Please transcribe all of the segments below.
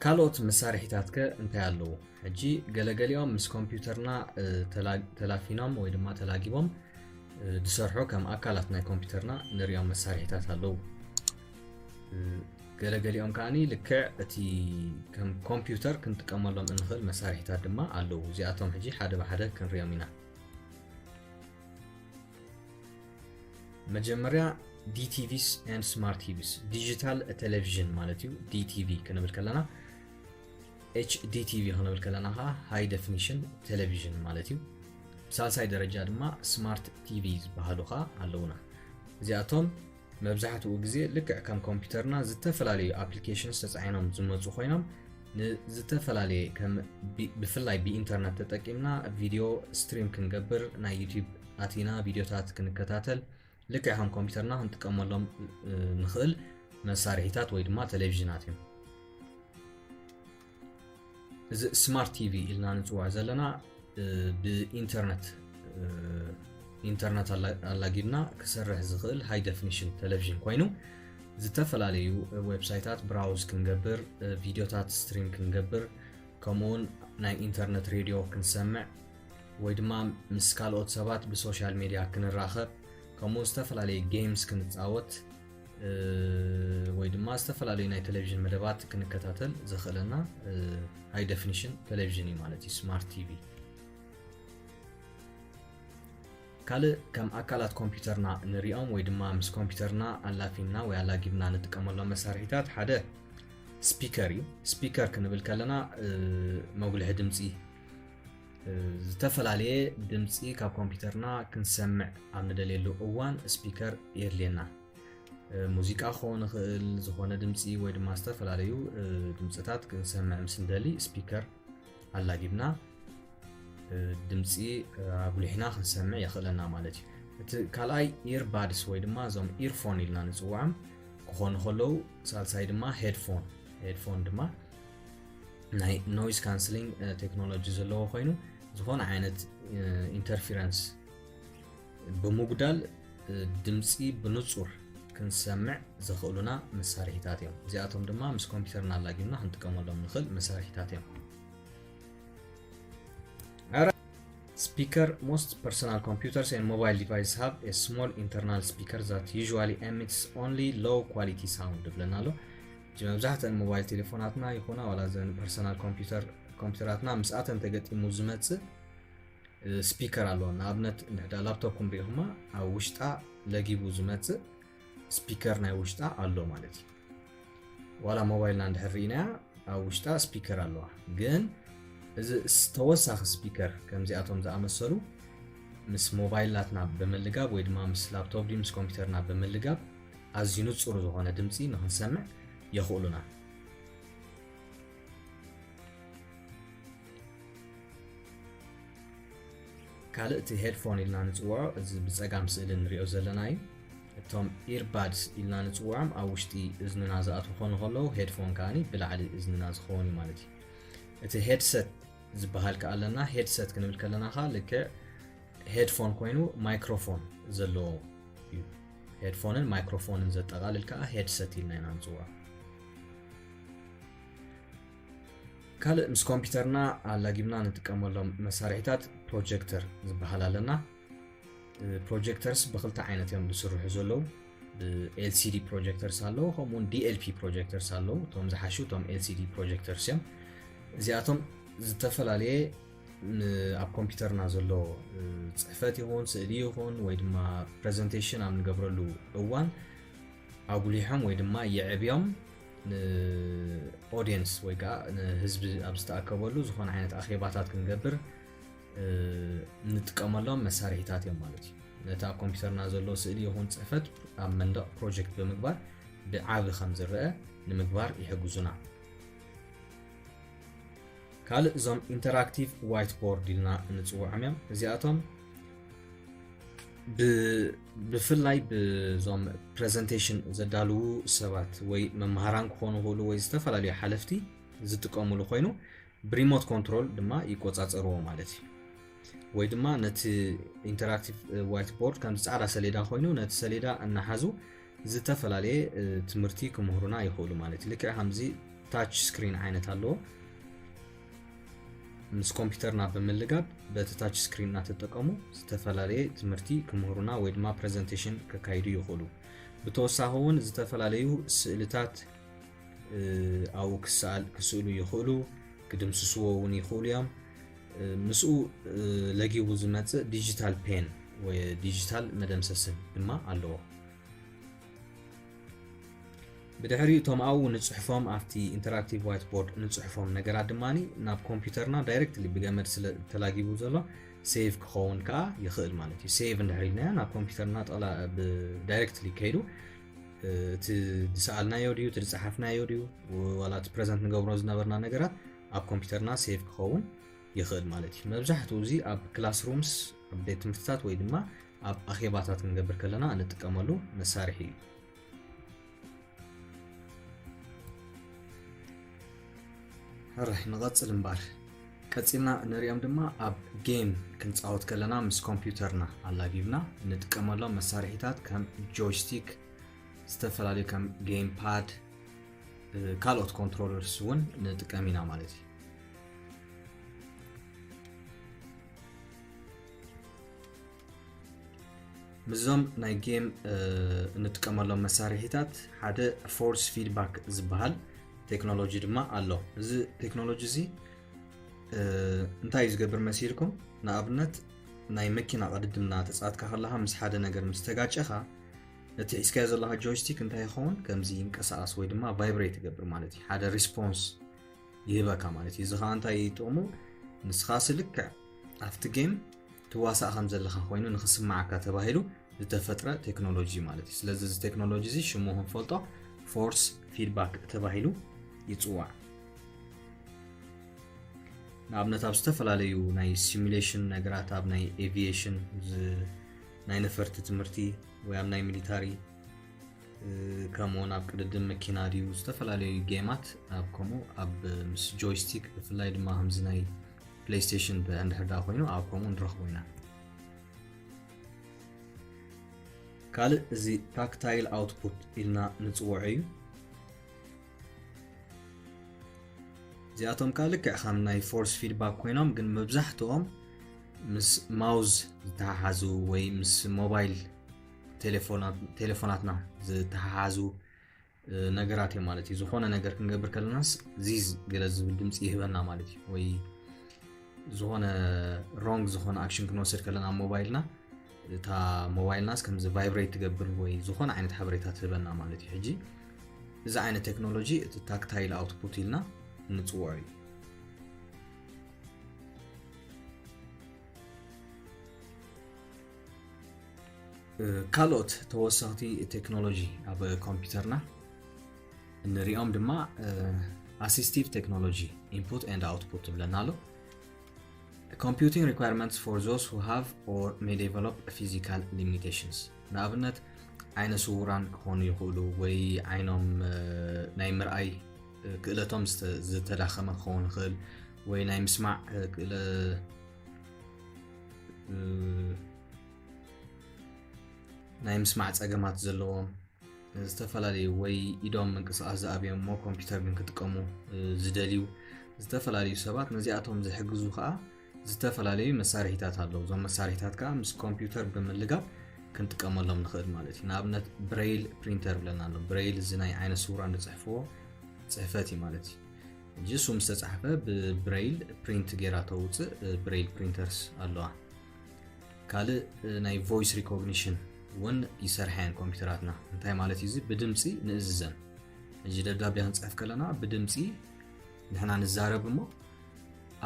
ካልኦት መሳርሒታት ከ እንታይ ኣለዉ? ሕጂ ገለገሊኦም ምስ ኮምፒውተርና ተላፊኖም ወይ ድማ ተላጊቦም ዝሰርሑ ከም ኣካላት ናይ ኮምፒውተርና ንሪኦም መሳርሒታት ኣለዉ። ገለገሊኦም ከዓኒ ልክዕ እቲ ከም ኮምፒውተር ክንጥቀመሎም እንኽእል መሳርሒታት ድማ ኣለዉ። እዚኣቶም ሕጂ ሓደ ብሓደ ክንሪኦም ኢና። መጀመርያ D T Vs and smart T Vs፣ ዲጂታል ቴሌቪዥን ማለት እዩ። D T V ክንብል ከለና፣ H D T V ክንብል ከለና ከዓ ሃይ ዴፊኒሽን ቴሌቪዥን ማለት እዩ። ብሳልሳይ ደረጃ ድማ ስማርት ቲ ቪ ዝበሃሉ ከዓ ኣለውና። እዚኣቶም መብዛሕትኡ ግዜ ልክዕ ከም ኮምፒውተርና ዝተፈላለዩ ኣፕሊኬሽንስ ተፃዒኖም ዝመፁ ኮይኖም፣ ንዝተፈላለየ ከም ብፍላይ ብኢንተርነት ተጠቂምና ቪዲዮ ስትሪም ክንገብር፣ ናይ ዩቲዩብ ኣቲና ቪዲዮታት ክንከታተል፣ ልክዕ ከም ኮምፒውተርና ክንጥቀመሎም ንኽእል መሳርሒታት ወይ ድማ ቴሌቪዥናት እዮም። እዚ ስማርት ቲ ቪ ኢልና ንፅውዖ ዘለና ብኢንተርነት ኢንተርነት ኣላጊብና ክሰርሕ ዝኽእል ሃይ ዴፊኒሽን ቴሌቪዥን ኮይኑ፣ ዝተፈላለዩ ዌብሳይታት ብራውዝ ክንገብር፣ ቪዲዮታት ስትሪም ክንገብር፣ ከምኡውን ናይ ኢንተርነት ሬድዮ ክንሰምዕ ወይ ድማ ምስ ካልኦት ሰባት ብሶሻል ሜድያ ክንራኸብ፣ ከምኡ ዝተፈላለዩ ጌምስ ክንፃወት ወይ ድማ ዝተፈላለዩ ናይ ቴሌቪዥን መደባት ክንከታተል ዘኽእለና ሃይ ዴፊኒሽን ቴሌቪዥን እዩ ማለት እዩ፣ ስማርት ቲ ቪ። ካልእ ከም ኣካላት ኮምፒውተርና ንሪኦም ወይ ድማ ምስ ኮምፒውተርና ኣላፊና ወይ ኣላጊብና ንጥቀመሎም መሳርሒታት ሓደ ስፒከር እዩ። ስፒከር ክንብል ከለና መጉልሒ ድምፂ፣ ዝተፈላለየ ድምፂ ካብ ኮምፒውተርና ክንሰምዕ ኣብ ንደልየሉ እዋን ስፒከር የድልየና። ሙዚቃ ክኸውን ይኽእል፣ ዝኾነ ድምፂ ወይ ድማ ዝተፈላለዩ ድምፅታት ክንሰምዕ ምስ ንደሊ ስፒከር ኣላጊብና ድምፂ ኣጉሊሕና ክንሰምዕ የኽእለና ማለት እዩ። እቲ ካልኣይ ኢርባድስ ወይ ድማ እዞም ኢርፎን ኢልና ንፅውዖም ክኾኑ ከለዉ፣ ሳልሳይ ድማ ሄድፎን። ሄድፎን ድማ ናይ ኖይዝ ካንስሊንግ ቴክኖሎጂ ዘለዎ ኮይኑ፣ ዝኾነ ዓይነት ኢንተርፊረንስ ብምጉዳል ድምፂ ብንፁር ክንሰምዕ ዘኽእሉና መሳርሒታት እዮም። እዚኣቶም ድማ ምስ ኮምፒውተርና ኣላጊብና ክንጥቀመሎም ንኽእል መሳርሒታት እዮም። Speaker. Most personal computers and mobile devices have a small internal speaker that usually emits only low quality sound ብለና ኣሎ። መብዛሕትአን ሞባይል ቴሌፎናትና ይኹና ዋላ ዘን ፐርሰናል ኮምፒውተር ኮምፒውተራትና ምስኣተን ተገጢሙ ዝመፅእ ስፒከር ኣለዎ። ንኣብነት እንድሕዳ ላፕቶፕ ክንሪኢኹማ ኣብ ውሽጣ ለጊቡ ዝመፅእ ስፒከር ናይ ውሽጣ ኣሎ ማለት እዩ። ዋላ ሞባይልና እንድሕር ርኢናያ ኣብ ውሽጣ ስፒከር ኣለዋ። ግን እዚ ተወሳኺ ስፒከር ከምዚኣቶም ዝኣመሰሉ ምስ ሞባይላትና ብምልጋብ ወይ ድማ ምስ ላፕቶፕ ድዩ ምስ ኮምፒውተርና ብምልጋብ ኣዝዩ ንጹር ዝኾነ ድምፂ ንክንሰምዕ የኽእሉና። ካልእ እቲ ሄድፎን ኢልና ንፅውዖ፣ እዚ ብፀጋም ስእሊ ንሪኦ ዘለና እዩ። እቶም ኢርባድስ ኢልና ንፅውዖም ኣብ ውሽጢ እዝንና ዝኣትዉ ክኾኑ ከለዉ፣ ሄድፎን ከዓኒ ብላዕሊ እዝንና ዝኸውን እዩ ማለት እዩ። እቲ ሄድሰት ዝበሃል ከኣ ኣለና። ሄድሰት ክንብል ከለና ከኣ ልክዕ ሄድፎን ኮይኑ ማይክሮፎን ዘለዎ እዩ። ሄድፎንን ማይክሮፎንን ዘጠቓልል ከኣ ሄድሰት ኢልና ኢና ንፅውዖ። ካልእ ምስ ኮምፒውተርና ኣላጊብና ንጥቀመሎም መሳርሒታት ፕሮጀክተር ዝበሃል ኣለና። ፕሮጀክተርስ ብክልተ ዓይነት እዮም ዝስርሑ ዘለዉ። ብ ኤል ሲ ዲ ፕሮጀክተርስ ኣለዉ፣ ከምኡውን ዲ ኤል ፒ ፕሮጀክተርስ ኣለዉ። እቶም ዝሓሹ እቶም ኤል ሲ ዲ ፕሮጀክተርስ እዮም። እዚኣቶም ዝተፈላለየ ን-፣ ኣብ ኮምፒውተርና ዘሎ፣ እ፣ ጽሕፈት ይኹን ስእሊ ይኹን ወይ ድማ ፕሬዘንቴሽን ኣብ ንገብረሉ እዋን ኣጉሊሖም ወይ ድማ የዕብዮም ንኦድየንስ ወይ ከዓ ንህዝቢ ኣብ ዝተኣከበሉ ዝኾነ ዓይነት ኣኼባታት ክንገብር፣ እ፣ ንጥቀመሎም መሳርሒታት እዮም ማለት እዩ። ነቲ ኣብ ኮምፒውተርና ዘሎ ስእሊ ይኹን ጽሕፈት ኣብ መንደቕ ፕሮጀክት ብምግባር ብዓቢ ከም ዝረአ ንምግባር ይሕግዙና። ካልእ እዞም ኢንተራክቲቭ ዋይት ቦርድ ኢልና እንፅውዖም እዮም። እዚኣቶም ብ-፣ ብፍላይ ብዞም ፕሬዘንቴሽን ዘዳልዉ ሰባት ወይ መምሃራን ክኾኑ ይኽእሉ ወይ ዝተፈላለዩ ሓለፍቲ ዝጥቀሙሉ ኮይኑ ብሪሞት ኮንትሮል ድማ ይቆጻጸርዎ ማለት እዩ። ወይ ድማ ነቲ ኢንተራክቲቭ ዋይት ቦርድ ከምዚ ጻዕዳ ሰሌዳ ኮይኑ ነቲ ሰሌዳ እናሓዙ ዝተፈላለየ፣ እ፣ ትምህርቲ ክምህሩና ይኽእሉ ማለት እዩ። ልክዕ ከምዚ ታች ስክሪን ዓይነት ኣለዎ። ምስ ኮምፒውተርና ብምልጋብ በቲ ታች ስክሪን እናተጠቀሙ ዝተፈላለየ ትምህርቲ ክምህሩና ወይ ድማ ፕሬዘንቴሽን ከካይዱ ይኽእሉ። ብተወሳኺ እውን ዝተፈላለዩ ስእልታት ኣብኡ ክስእሉ ይኽእሉ፣ ክድምስስዎ እውን ይኽእሉ እዮም። ምስኡ ለጊቡ ዝመፅእ ዲጂታል ፔን ወይ ዲጂታል መደምሰሲ ድማ ኣለዎ። ብድሕሪኡ እቶም ኣብኡ ንፅሕፎም ኣብቲ ኢንተራክቲቭ ዋይት ቦርድ ንፅሕፎም ነገራት ድማ ናብ ኮምፒውተርና ዳይሬክትሊ ብገመድ ስለ ተላጊቡ ዘሎ ሴቭ ክኸውን ከዓ ይኽእል ማለት እዩ። ሴቭ እንድሕር ኢልናዮ ናብ ኮምፒውተርና ጠላ ዳይሬክትሊ ከይዱ እቲ ዝሰኣልናዮ ድዩ እቲ ዝፀሓፍናዮ ድዩ ዋላ እቲ ፕሬዘንት ንገብሮ ዝነበርና ነገራት ኣብ ኮምፒውተርና ሴቭ ክኸውን ይኽእል ማለት እዩ። መብዛሕትኡ እዚ ኣብ ክላስሩምስ ኣብ ቤት ትምህርትታት ወይ ድማ ኣብ ኣኼባታት ክንገብር ከለና እንጥቀመሉ መሳርሒ እዩ። ሕራይ ንቐጽል እምበር ቀጺልና ንሪኦም ድማ ኣብ ጌም ክንጻወት ከለና ምስ ኮምፒውተርና ኣላጊብና እንጥቀመሎም መሳርሒታት ከም ጆይስቲክ፣ ዝተፈላለዩ ከም ጌም ፓድ፣ ካልኦት ኮንትሮለርስ እውን ንጥቀም ኢና ማለት እዩ። ምስዞም ናይ ጌም እንጥቀመሎም መሳርሒታት ሓደ ፎርስ ፊድባክ ዝበሃል ቴክኖሎጂ ድማ ኣሎ። እዚ ቴክኖሎጂ እዚ እንታይ እዩ ዝገብር መሲልኩም? ንኣብነት ናይ መኪና ቅድድምና ተፃትካ ከለካ ምስ ሓደ ነገር ምስ ተጋጨኻ እቲ ሒዝካዮ ዘለካ ጆይስቲክ እንታይ ይኸውን? ከምዚ ይንቀሳቐስ ወይ ድማ ቫይብሬት ይገብር ማለት እዩ። ሓደ ሪስፖንስ ይህበካ ማለት እዩ። እዚ ከዓ እንታይ ጥቕሙ? ንስኻሲ ልክዕ ኣብቲ ጌም ትዋሳእ ከም ዘለካ ኮይኑ ንክስማዓካ ተባሂሉ ዝተፈጥረ ቴክኖሎጂ ማለት እዩ። ስለዚ እዚ ቴክኖሎጂ እዚ ሽሙ ክንፈልጦ ፎርስ ፊድባክ ተባሂሉ ይፅዋዕ። ንኣብነት ኣብ ዝተፈላለዩ ናይ ሲሙሌሽን ነገራት ኣብ ናይ ኤቪዬሽን ናይ ነፈርቲ ትምህርቲ ወይ ኣብ ናይ ሚሊታሪ ከምኡውን ኣብ ቅድድም መኪና ድዩ ዝተፈላለዩ ጌማት ኣብ ከምኡ ኣብ ምስ ጆይስቲክ ብፍላይ ድማ ከምዚ ናይ ፕሌይስቴሽን እንድሕር ዳ ኮይኑ ኣብ ከምኡ ንረኽቦ ኢና። ካልእ እዚ ታክታይል ኣውትፑት ኢልና ንፅውዖ እዩ። እዚኣቶም ከዓ ልክዕ ከም ናይ ፎርስ ፊድባክ ኮይኖም ግን መብዛሕትኦም ምስ ማውዝ ዝተሓሓዙ ወይ ምስ ሞባይል ቴሌፎናትና ዝተሓሓዙ ነገራት እዮም ማለት እዩ። ዝኾነ ነገር ክንገብር ከለናስ ዚዝ ገለ ዝብል ድምፂ ይህበና ማለት እዩ። ወይ ዝኾነ ሮንግ ዝኾነ ኣክሽን ክንወስድ ከለና ኣብ ሞባይልና እታ ሞባይልናስ ከምዚ ቫይብሬት ትገብር ወይ ዝኾነ ዓይነት ሓበሬታ ትህበና ማለት እዩ። ሕጂ እዚ ዓይነት ቴክኖሎጂ እቲ ታክታይል ኣውትፑት ኢልና ንፅውዖ እዩ። ካልኦት ተወሰኽቲ ቴክኖሎጂ ኣብ ኮምፒውተርና እንሪኦም ድማ ኣሲስቲቭ ቴክኖሎጂ ኢንፑት ኤንድ ኣውትፑት ትብለና ኣሎ። Computing requirements for those who have or may develop physical limitations ንኣብነት ዓይነ ስውራን ክኾኑ ይኽእሉ ወይ ዓይኖም ናይ ምርኣይ ክእለቶም ዝተዳኸመ ክኸውን ይኽእል ወይ ናይ ምስማዕ ክእለ ናይ ምስማዕ ጸገማት ዘለዎም ዝተፈላለዩ ወይ ኢዶም ምንቅስቃስ ዝኣብዮም እሞ ኮምፒውተር ግን ክጥቀሙ ዝደልዩ ዝተፈላለዩ ሰባት ነዚኣቶም ዝሕግዙ ከዓ ዝተፈላለዩ መሳርሒታት ኣለዉ። እዞም መሳርሒታት ከዓ ምስ ኮምፒውተር ብምልጋብ ክንጥቀመሎም ንኽእል ማለት እዩ። ንኣብነት ብሬይል ፕሪንተር ብለና ኣሎ። ብሬይል እዚ ናይ ዓይነ ስውራን ዝፅሕፍዎ ፅሕፈት እዩ ማለት እዩ። ሕጂ እሱ ምስ ተፃሕፈ ብብሬይል ፕሪንት ጌራ ተውፅእ ብሬይል ፕሪንተርስ ኣለዋ። ካልእ ናይ ቮይስ ሪኮግኒሽን እውን ይሰርሐ እየን ኮምፒውተራትና። እንታይ ማለት እዩ እዚ? ብድምፂ ንእዝዘን። ሕጂ ደብዳቤ ክንፅሕፍ ከለና ብድምፂ ንሕና ንዛረብ እሞ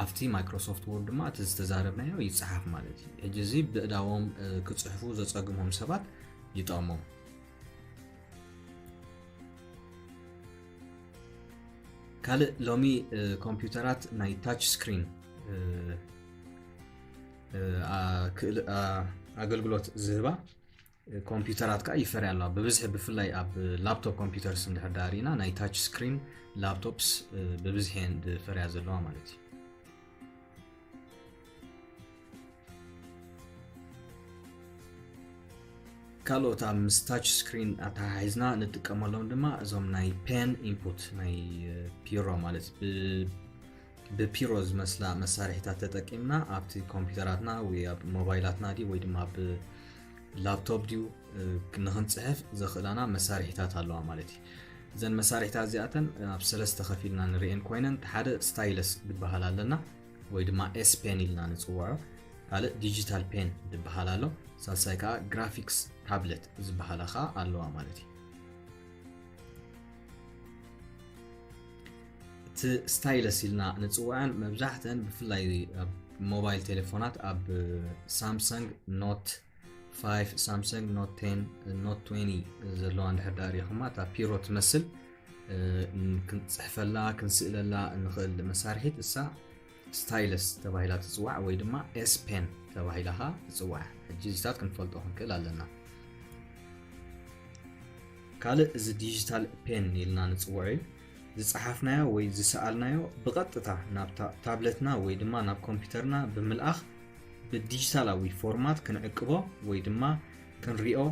ኣብቲ ማይክሮሶፍት ወርድ ድማ እቲ ዝተዛረብናዮ ይፀሓፍ ማለት እዩ። ሕጂ እዚ ብእዳዎም ክፅሕፉ ዘፀግሞም ሰባት ይጠቕሞም። ካልእ ሎሚ ኮምፒውተራት ናይ ታች ስክሪን ኣገልግሎት ዝህባ ኮምፒውተራት ከዓ ይፈርያ ኣለዋ። ብብዝሒ ብፍላይ ኣብ ላፕቶፕ ኮምፒውተርስ እንድሕር ዳ ርኢና ናይ ታች ስክሪን ላፕቶፕስ ብብዝሒ እየን ዝፈርያ ዘለዋ ማለት እዩ። ካልኦት ኣብ ምስ ታች ስክሪን ኣተሓሒዝና ንጥቀመሎም ድማ እዞም ናይ ፔን ኢንፑት ናይ ፒሮ ማለት ብ ብፒሮ ዝመስላ መሳርሒታት ተጠቂምና ኣብቲ ኮምፒውተራትና ወይ ኣብ ሞባይላትና ድዩ ወይ ድማ ኣብ ላፕቶፕ ድዩ ንክንፅሕፍ ዘኽእላና መሳርሒታት ኣለዋ ማለት እዩ። እዘን መሳርሒታት እዚኣተን ኣብ ሰለስተ ከፊልና ንርእየን ኮይነን ሓደ ስታይለስ ዝበሃል ኣለና ወይ ድማ ኤስ ፔን ኢልና ንፅውዖ፣ ካልእ ዲጂታል ፔን ዝበሃል ኣሎ፣ ሳልሳይ ከዓ ግራፊክስ ታብለት ዝበሃላ ከዓ ኣለዋ ማለት እዩ። እቲ ስታይለስ ኢልና ንፅውዐን መብዛሕተን ብፍላይ ኣብ ሞባይል ቴሌፎናት ኣብ ሳምሰንግ ኖት ፋይቭ፣ ሳምሰንግ ኖት ቴን፣ ኖት ትዌንቲ ዘለዋ እንድሕር ዳ ሪኢኹማ እታ ፒሮ ትመስል ክንፅሕፈላ ክንስእለላ እንኽእል መሳርሒት እሳ ስታይለስ ተባሂላ ትፅዋዕ ወይ ድማ ኤስ ፔን ተባሂላ ኸዓ ትፅዋዕ። ሕጂ እዚታት ክንፈልጦ ክንክእል ኣለና። ካልእ እዚ ዲጂታል ፔን ኢልና ንፅውዖ እዩ። ዝፀሓፍናዮ ወይ ዝሰኣልናዮ ብቐጥታ ናብ ታብለትና ወይ ድማ ናብ ኮምፒውተርና ብምልኣኽ ብዲጂታላዊ ፎርማት ክንዕቅቦ ወይ ድማ ክንሪኦ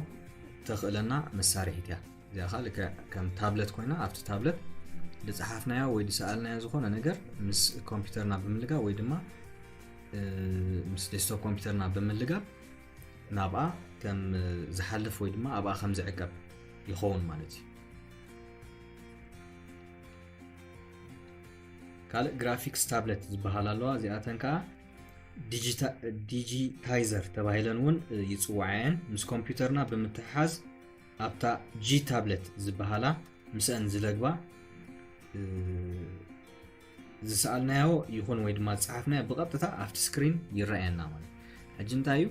ተኽእለና መሳርሒት እያ። እዚኣ ኸዓ ልክዕ ከም ታብለት ኮይና ኣብቲ ታብለት ዝፀሓፍናዮ ወይ ዝሰኣልናዮ ዝኾነ ነገር ምስ ኮምፒውተርና ብምልጋብ ወይ ድማ ምስ ዴስክቶፕ ኮምፒውተርና ብምልጋብ ናብኣ ከም ዝሓልፍ ወይ ድማ ኣብኣ ከም ዝዕቀብ ይኸውን ማለት እዩ። ካልእ ግራፊክስ ታብለት ዝበሃል ኣለዋ። እዚኣተን ከዓ ዲጂታይዘር ተባሂለን እውን ይፅዋዓ እየን። ምስ ኮምፒውተርና ብምትሕሓዝ ኣብታ ጂ ታብለት ዝበሃላ ምስአን ዝለግባ ዝሰኣልናዮ ይኹን ወይ ድማ ዝፀሓፍናዮ ብቐጥታ ኣብቲ ስክሪን ይረኣየና ማለት። ሕጂ እንታይ እዩ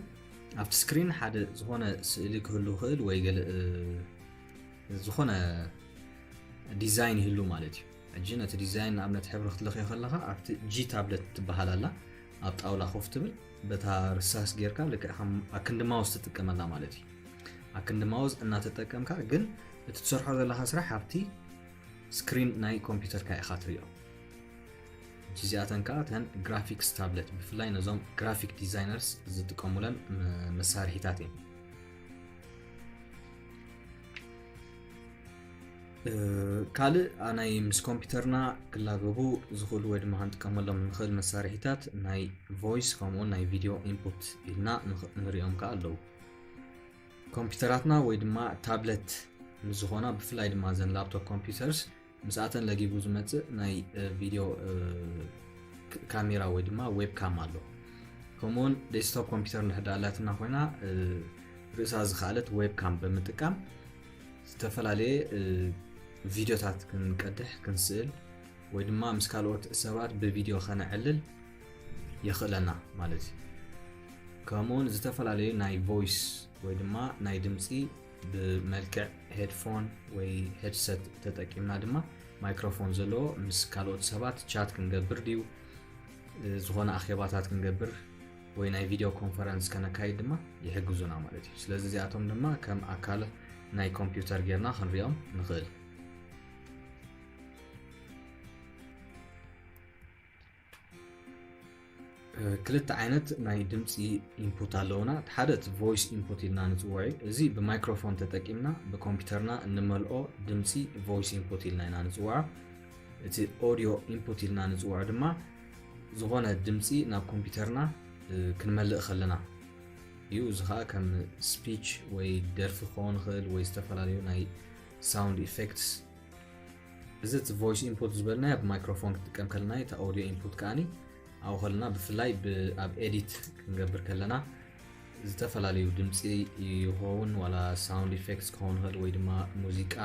ኣብቲ ስክሪን ሓደ ዝኾነ ስእሊ ክህሉ ይኽእል ወይ ገለ ዝኾነ ዲዛይን ይህሉ ማለት እዩ። ሕጂ ነቲ ዲዛይን ንኣብነት ሕብሪ ክትለኽዮ ከለኻ ኣብቲ ጂ ታብለት ትበሃል ኣላ ኣብ ጣውላ ኮፍ ትብል በታ ርሳስ ጌርካ ልክዕ ከም ኣክንዲ ማውስ ትጥቀመላ ማለት እዩ። ኣክንዲ ማውስ እናተጠቀምካ ግን እቲ ትሰርሖ ዘለኻ ስራሕ ኣብቲ ስክሪን ናይ ኮምፒውተርካ ኢኻ ትሪኦ። እዚኣተን ከዓ ተን ግራፊክስ ታብለት ብፍላይ ነዞም ግራፊክ ዲዛይነርስ ዝጥቀሙለን መሳርሒታት እየን። ካልእ ናይ ምስ ኮምፒውተርና ክላገቡ ዝኽእሉ ወይ ድማ ክንጥቀመሎም ንኽእል መሳርሒታት ናይ ቮይስ ከምኡውን ናይ ቪድዮ ኢንፑት ኢልና ንሪኦም ከዓ ኣለዉ። ኮምፒውተራትና ወይ ድማ ታብለት ምስ ዝኾና ብፍላይ ድማ ዘን ላፕቶፕ ኮምፒውተርስ ምስኣተን ለጊቡ ዝመፅእ ናይ ቪድዮ ካሜራ ወይ ድማ ዌብ ካም ኣሎ። ከምኡውን ዴስክቶፕ ኮምፒውተር እንድሕር ኣላትና ኮይና ርእሳ ዝኸኣለት ዌብ ካም ብምጥቃም ዝተፈላለየ ቪድዮታት ክንቀድሕ ክንስእል ወይ ድማ ምስ ካልኦት ሰባት ብቪድዮ ከነዕልል የኽእለና ማለት እዩ። ከምኡውን ዝተፈላለዩ ናይ ቮይስ ወይ ድማ ናይ ድምፂ ብመልክዕ ሄድፎን ወይ ሄድሰት ተጠቂምና ድማ ማይክሮፎን ዘለዎ ምስ ካልኦት ሰባት ቻት ክንገብር ድዩ ዝኾነ ኣኼባታት ክንገብር ወይ ናይ ቪድዮ ኮንፈረንስ ከነካይድ ድማ ይሕግዙና ማለት እዩ። ስለዚ እዚኣቶም ድማ ከም ኣካል ናይ ኮምፒውተር ጌርና ክንሪኦም ንኽእል። ክልተ ዓይነት ናይ ድምፂ ኢንፑት ኣለውና። ሓደ እቲ ቮይስ ኢንፑት ኢልና ንፅውዖ እዩ። እዚ ብማይክሮፎን ተጠቂምና ብኮምፒውተርና እንመልኦ ድምፂ ቮይስ ኢንፑት ኢልና ኢና ንፅውዖ። እቲ ኦዲዮ ኢንፑት ኢልና ንፅውዖ ድማ ዝኾነ ድምፂ ናብ ኮምፒውተርና ክንመልእ ከለና እዩ። እዚ ከዓ ከም ስፒች ወይ ደርፊ ክኸውን ይኽእል ወይ ዝተፈላለዩ ናይ ሳውንድ ኢፌክትስ። እዚ እቲ ቮይስ ኢንፑት ዝበልናዮ ኣብ ማይክሮፎን ክትጥቀም ከለና እዩ። እቲ ኦዲዮ ኢንፑት ከዓኒ ኣብኡ ከለና ብፍላይ ኣብ ኤዲት ክንገብር ከለና ዝተፈላለዩ ድምፂ ይኸውን ዋላ ሳውንድ ኢፌክትስ ክኸውን ይኽእል ወይ ድማ ሙዚቃ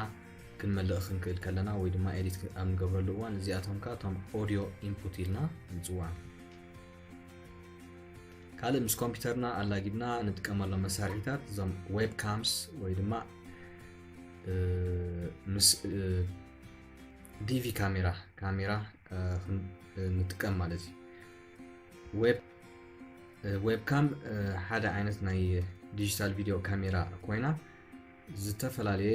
ክንመልእ ክንክእል ከለና ወይ ድማ ኤዲት ኣብ ንገብረሉ እዋን እዚኣቶም ከዓ እቶም ኦዲዮ ኢንፑት ኢልና ንፅውዖም። ካልእ ምስ ኮምፒውተርና ኣላጊብና ንጥቀመሎም መሳርሒታት እዞም ዌብ ካምስ ወይ ድማ ምስ ዲቪ ካሜራ ካሜራ ንጥቀም ማለት እዩ። ዌብ ካም ሓደ ዓይነት ናይ ዲጂታል ቪድዮ ካሜራ ኮይና ዝተፈላለየ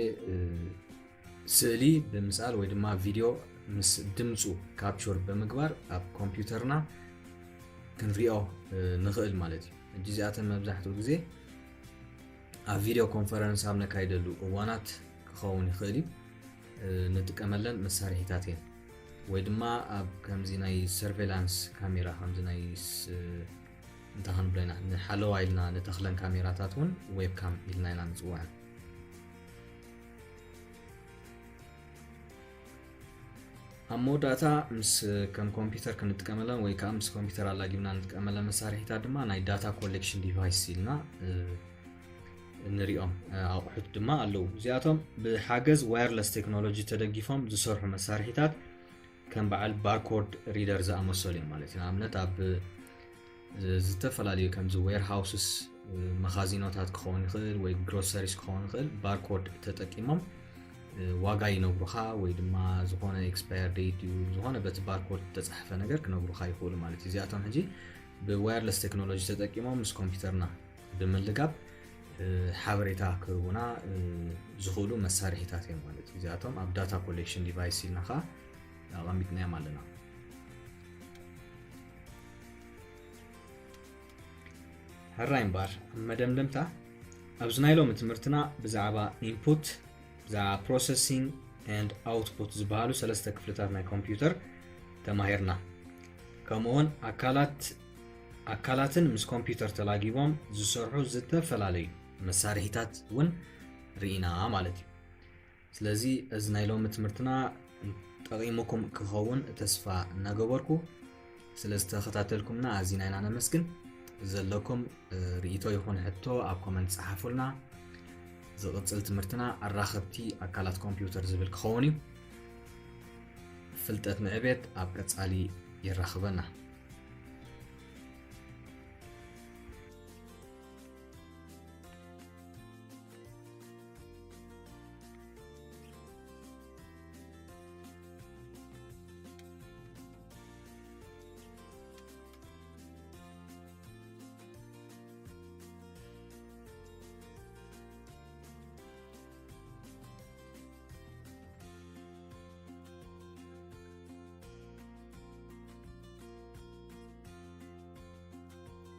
ስእሊ ብምስኣል ወይ ድማ ቪድዮ ምስ ድምፁ ካፕቹር ብምግባር ኣብ ኮምፒውተርና ክንሪኦ ንኽእል ማለት እዩ። ሕጂ እዚኣተን መብዛሕትኡ ግዜ ኣብ ቪድዮ ኮንፈረንስ ኣብ ነካይደሉ እዋናት ክኸውን ይኽእል እዩ። ንጥቀመለን መሳርሒታት እየን። ወይ ድማ ኣብ ከምዚ ናይ ሰርቬላንስ ካሜራ፣ ከምዚ ናይ እንታይ ክንብሎ ኢና፣ ንሓለዋ ኢልና ንተኽለን ካሜራታት እውን ዌብካም ኢልና ኢና ንፅውዐን። ኣብ መወዳእታ ምስ ከም ኮምፒውተር ክንጥቀመለን ወይ ከዓ ምስ ኮምፒውተር ኣላጊብና ንጥቀመለን መሳርሒታት ድማ ናይ ዳታ ኮሌክሽን ዲቫይስ ኢልና ንሪኦም ኣቑሑት ድማ ኣለዉ። እዚኣቶም ብሓገዝ ዋየርለስ ቴክኖሎጂ ተደጊፎም ዝሰርሑ መሳርሒታት ከም በዓል ባርኮድ ሪደር ዝኣመሰሉ እዮም ማለት እዩ። ንኣብነት ኣብ ዝተፈላለዩ ከምዚ ዌርሃውስስ፣ መኻዚኖታት ክኸውን ይኽእል ወይ ግሮሰሪስ ክኸውን ይኽእል፣ ባርኮድ ተጠቂሞም ዋጋ ይነግሩኻ ወይ ድማ ዝኾነ ኤክስፓየር ዴት እዩ፣ ዝኾነ በቲ ባርኮድ ዝተፃሕፈ ነገር ክነግሩኻ ይኽእሉ ማለት እዩ። እዚኣቶም ሕጂ ብዋየርለስ ቴክኖሎጂ ተጠቂሞም ምስ ኮምፒውተርና ብምልጋብ ሓበሬታ ክህቡና ዝኽእሉ መሳርሒታት እዮም ማለት እዩ። እዚኣቶም ኣብ ዳታ ኮሌክሽን ዲቫይስ ኢልና ከዓ ኣቐሚጥናዮም ኣለና። ሕራይ እምበኣር፣ ኣብ መደምደምታ ኣብዚ ናይ ሎሚ ትምህርትና ብዛዕባ ኢንፑት፣ ብዛዕባ ፕሮሰሲንግ ኤንድ ኣውትፑት ዝበሃሉ ሰለስተ ክፍልታት ናይ ኮምፒውተር ተማሂርና። ከምኡውን ኣካላት ኣካላትን ምስ ኮምፒውተር ተላጊቦም ዝሰርሑ ዝተፈላለዩ መሳርሒታት እውን ርኢና ማለት እዩ። ስለዚ እዚ ናይ ሎሚ ትምህርትና ጠቒሙኩም ክኸውን ተስፋ እናገበርኩ፣ ስለ ዝተኸታተልኩምና ኣዚና ኢና ነመስግን። ዘለኩም ርእይቶ ይኹን ሕቶ ኣብ ኮመንት ጸሓፉልና። ዝቕጽል ትምህርትና ኣራኸብቲ ኣካላት ኮምፒውተር ዝብል ክኸውን እዩ። ፍልጠት ንዕቤት ኣብ ቀጻሊ የራኽበና።